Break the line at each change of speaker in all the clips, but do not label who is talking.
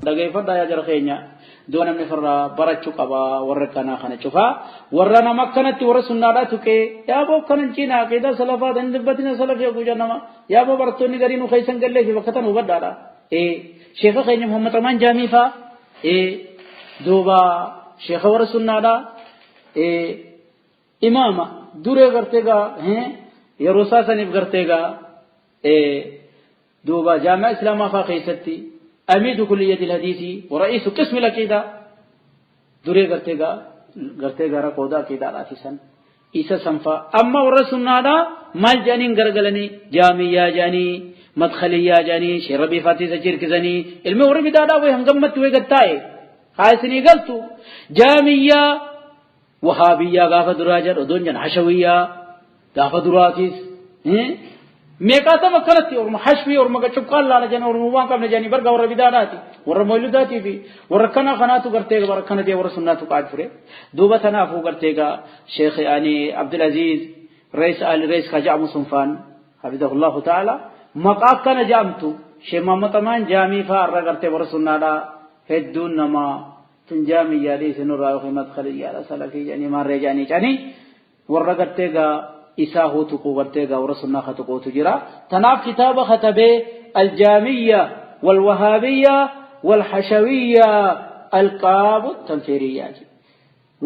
Dhageeffadhaa yaa jara keenya. Du'a namni ofirraa barachuu qaba warra kanaa kana cufaa. Warra nama akkanatti warra sunnaadhaa tuqee yaaboo akkana hin ciina aqiidaa salafaa tan dubbatina salafii haguuja nama yaaboo barattoonni garii nu keessan gallee fi bakka tan hubadhaadha. Ee sheekha keenya Muhammad Amaan Jaamii faa ee duuba sheekha warra sunnaadhaa ee imaama duree gartee gaa yeroo isaa saniif gartee gaa ee Duuba jaami'a islaamaa faa keessatti amiidu kulliyyati hadiisii wa ra'iisu qismi aqiidaa duree gartee gaa gartee gara qooda aqiidaadhaati san isa sanfaa amma warra sunnaadhaa maal jedhaniin garagalanii jaamiyyaa jedhanii madkhaliyyaa jedhanii sheerrabii faatii isa jirkisanii ilmi warri bidaadhaa way hangammatti way gattaa'e haa isinii galtu jaamiyyaa Wahaabiyyaa gaafa duraa jedhu odoon jedhan hashawiyyaa gaafa duraatiis meeqaatam akkanatti orma hashwii orma cuqqaan laala jedhan orma waan qabne jedhanii barga warra bidaadhaati warra moyludaatii fi warra kana kanaatu gartee warra kana ta'e warra sunnaatu qaad ture duuba tanaafuu gartee gaa sheekh ani Abdulaziz reis Ali reis ka jedhamu sun faan hafizahullahu ta'ala maqaa akkana jedhamtu sheekh Muhammad Amaan jaamii faa irra gartee warra sunnaadhaa hedduun namaa Tun jaamiyyaa dhiisi nurraa yookiin madkaliyyaadha salafii jedhanii maarree jedhanii canii warra gartee gaa isaa huu tuquu gartee gaa warra sunnaa ka tuquutu jira. Tanaaf kitaaba katabee aljaamiyya walwahaabiyya walhashawiyya alqaabu tanfiiriyyaa jedhe.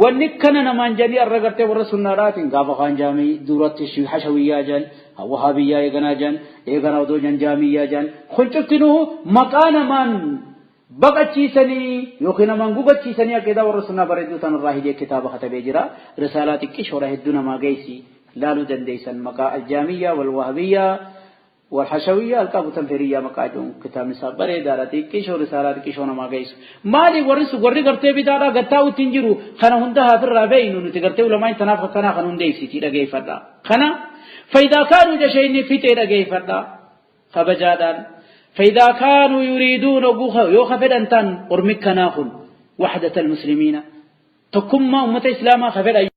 Wanni kana namaan jedhanii arra gartee warra sunnaadhaatiin gaafa kaan jaamii duratti hashawiyyaa jedhan wahaabiyyaa eeganaa jedhan eeganaa odoo jedhan jaamiyyaa jedhan kun cuftinuu maqaa namaan baqachiisanii yookiin namaan gugachiisanii aqiidaa warra sunnaa bareedduu tanarraa hidhee kitaaba katabee jira. Risaalaa xiqqishoodha hedduu namaa geessi laaluu dandeessan maqaa aljaamiyyaa walwahabiyyaa walhashawiyyaa alqaabu tanfiriyyaa maqaa jedhuun kitaabni isaa bareedaadha xiqqishoo risaalaa xiqqishoo namaa geessu. Maali warri warri gartee bidaadhaa gattaa'utti hin jiru kana hunda haafirraa beeynu nuti gartee ulamaan tanaaf akkanaa kan hundeessiti dhageeffadha. Kana faayidaa kaanuu jasheenni fixee dhageeffadha. Kabajaadhaan فإذا كانوا يريدون yoo ka fedhan tan ormi kanaa kun وحدة المسلمين tokkummaa ummata islaamaa ka fedhan.